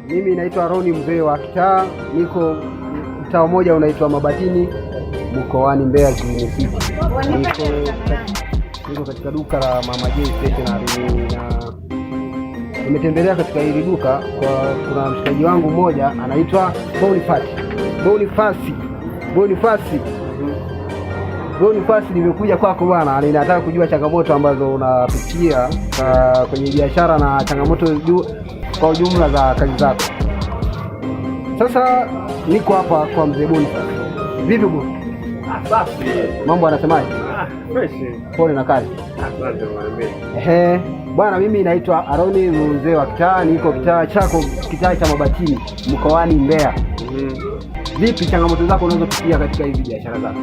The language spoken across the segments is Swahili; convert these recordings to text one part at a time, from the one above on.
Mimi naitwa Roni mzee wa kitaa, niko mtaa mmoja unaitwa Mabatini mkoani Mbeya Green City. Niko katika duka la Mama J Stationery na nimetembelea katika hili duka kwa kuna mshikaji wangu mmoja anaitwa Boniface. Boniface. Boniface. Boniface, nimekuja kwako bwana, ninataka kujua changamoto ambazo unapitia kwenye biashara na changamoto kwa ujumla za kazi zako. Sasa niko hapa kwa mzee Boniface. Vipi bwana? Safi. Mambo anasemaje? Ah, fresh. Pole na kazi. Asante bwana. Ehe, bwana, mimi naitwa Aroni mzee wa kitaa, niko kitaa chako, kitaa cha Mabatini mkoani Mbeya. Vipi changamoto zako unazopitia katika hizi biashara zako?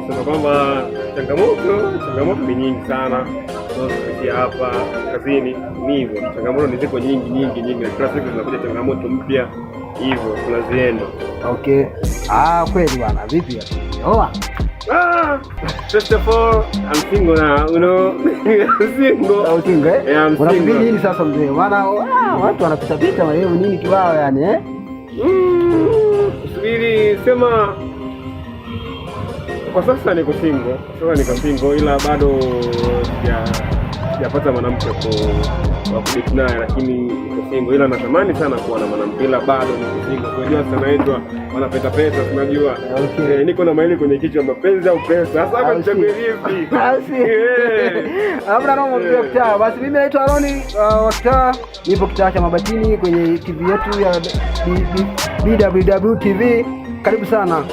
Sema kwamba changamoto ni nyingi sana tunazopitia hapa kazini. Ni hivyo, changamoto ni ziko nyingi nyingi nyingi, kila siku zinakuja changamoto mpya, hivyo tunazienda. Okay. Ah, kweli bwana, vipi? Oa. Ah, first of all, I'm single now, you know. I'm single. Au single eh? Yeah, I'm Unasubiri single. nini sasa mzee? Maana watu wanapita pita marehemu nini kibao yani eh? Subiri sema kwa sasa niko single, sasa niko single ila bado sijapata mwanamke wa kudate naye, lakini niko single, ila natamani sana kuwa na mwanamke, ila bado niko single. Unajua sasa naitwa wanapeta pesa, tunajua. Okay. Eh, niko na maili kwenye kichwa, mapenzi au pesa. Sasa hapa nichague vipi? Basi. Eh. Hamna noma mzee wa kitaa. Basi mimi naitwa Aroni wa kitaa. Nipo kitaa cha Mabatini kwenye TV yetu ya BWW TV. Karibu sana.